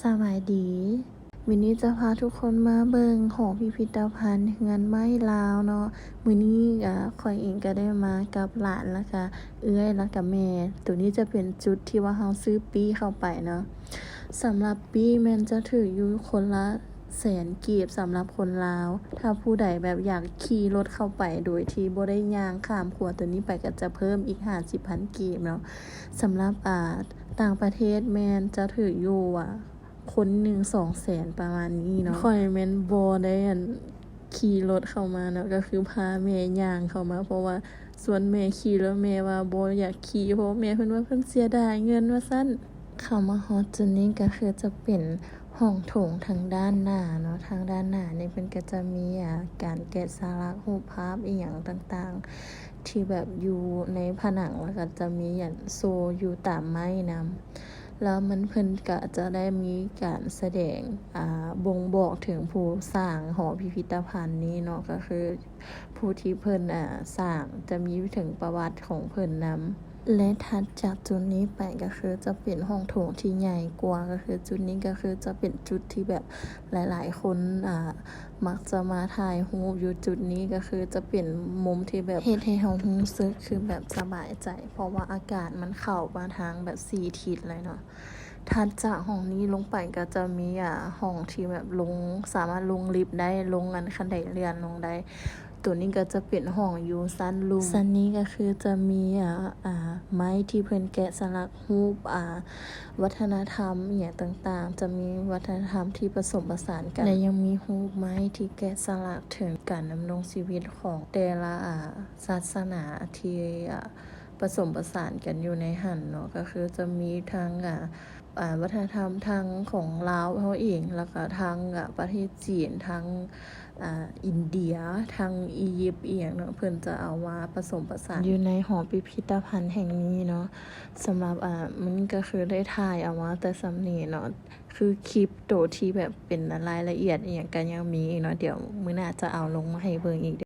ສະບາຍດີ ມື້ນີ້ຈະພາທຸກຄົນມາເບິ່ງຫໍພິພິທະພັນເຮືອນໄມ້ລາວເນາະ. ມື້ນີ້ກະ ຂ້ອຍເອງກະໄດ້ມາກັບຫຼານ ແລ້ວກະເອື້ອຍ ແລ້ວກະແມ່. ໂຕນີ້ຈະເປັນຈຸດທີ່ວ່າເຮົາຊື້ປີ້ເຂົ້າໄປເນາະ. ສຳລັບປີ້ແມ່ນຈະຖືກຢູ່ຄົນລະແສນກີບ ສຳລັບຄົນລາວ. ຖ້າຜູ້ໃດແບບຢາກຂີ່ລົດເຂົ້າໄປໂດຍທີ່ບໍ່ໄດ້ຍ່າງຂ້າມຂົວໂຕນີ້ໄປ ກະຈະເພີ່ມອີກຫ້າສິບພັນກີບເນາະ. ສຳລັບ ອ່າ ຕ່າງປະເທດແມ່ນຈະຖືກຢູ່ ອ່າ ຄົນໜຶ່ງສອງແສນປະມານນີ້ເນາະ. ຂ້ອຍແມ່ນບໍ່ໄດ້ ອັນ ຂີ່ລົດເຂົ້າມາເນາະ ກະຄືພາແມ່ຍ່າງເຂົ້າມາ ເພາະວ່າຊວນແມ່ຂີ່ແລ້ວແມ່ວ່າບໍ່ຢາກຂີ່ ເພາະວ່າແມ່ເພິ່ນວ່າເພິ່ນເສຍດາຍເງິນວ່າຊັ້ນ. ເຂົ້າມາຮອດຈຸດນີ້ກະຄືຈະເປັນຫ້ອງໂຖງທາງດ້ານໜ້າເນາະ. ທາງດ້ານໜ້ານີ້ເພິ່ນກະຈະມີ ອ່າ ການແກະສະຫຼັກຮູບພາບອີ່ຫຍັງຕ່າງໆ ທີ່ແບບຢູ່ໃນຜະໜັງ ແລ້ວກະຈະມີ ອັນ ໂຊຢູ່ຕາມໄມ້ນຳ. ແລ້ວມັນ ເພິ່ນກະຈະໄດ້ມີການສະແດງ ອ່າ ບົ່ງບອກເຖິງຜູ້ສ້າງຫໍພິພິທະພັນນີ້ເນາະ ກະຄືຜູ້ທີ່ເພິ່ນ ອ່າ ສ້າງ ຈະມີເຖິງປະຫວັດຂອງເພິ່ນນຳ. ແລະ ຖັດຈາກຈຸດນີ້ໄປກະຄືຈະເປັນຫ້ອງໂຖງທີ່ໃຫຍ່ກວ່າ ກະຄືຈຸດນີ້ກະຄືຈະເປັນຈຸດທີ່ແບບຫຼາຍໆຄົນ ອ່າ ມັກຈະມາຖ່າຍຮູບຢູ່ຈຸດນີ້ ກະຄືຈະເປັນມຸມທີ່ແບບເຮັດໃຫ້ເຮົາຮູ້ສຶກຄືແບບສະບາຍໃຈ ເພາະວ່າອາກາດມັນເຂົ້າມາທາງແບບສີ່ທິດເລີຍເນາະ. ຖັດຈາກຫ້ອງນີ້ລົງໄປກະຈະມີ ອ່າ ຫ້ອງທີ່ແບບລົງ ສາມາດລົງລິບໄດ້ ລົງ ອັນ ຄັນໄດເລື່ອນລົງໄດ້. ໂຕນີ້ກະຈະເປັນຫ້ອງຢູ່ຊັ້ນລຸ່ມ. ຊັ້ນນີ້ກະຄືຈະມີ ອ່າ ອ່າ ໄມ້ທີ່ເພິ່ນແກະສະຫຼັກ ຮູບ ອ່າ ວັດທະນະທຳອີ່ຫຍັງຕ່າງໆ ຈະມີວັດທະນະທຳທີ່ປະສົມປະສານກັນ ແລະ ຍັງມີຮູບໄມ້ທີ່ແກະສະຫຼັກເຖິງການດຳລົງຊີວິດຂອງແຕ່ລະ ອ່າ ສາສະໜາທີ່ ອ່າ ປະສົມປະສານກັນຢູ່ໃນຫັ້ນເນາະ. ກະຄືຈະມີທັງ ອ່າ ອ່າ ວັດທະນະທຳທັງຂອງລາວເຮົາເອງ ແລ້ວກະທັງ ອ່າ ປະເທດຈີນ ທັງ ອ່າ ອິນເດຍ ທັງອີຢິບອີ່ຫຍັງເນາະ ເພິ່ນຈະເອົາມາປະສົມປະສານຢູ່ໃນຫໍພິພິທະພັນແຫ່ງນີ້ເນາະ. ສຳລັບ ອ່າ ມື້ນີ້ກະຄືໄດ້ຖ່າຍເອົາມາແຕ່ສ່ຳນີ້ເນາະ ຄືຄລິບໂຕທີ່ແບບເປັນລາຍລະອຽດອີ່ຫຍັງກະຍັງມີອີກເນາະ ດຽວມື້ໜ້າຈະເອົາລົງມາໃຫ້ເບິ່ງອີກເດີ.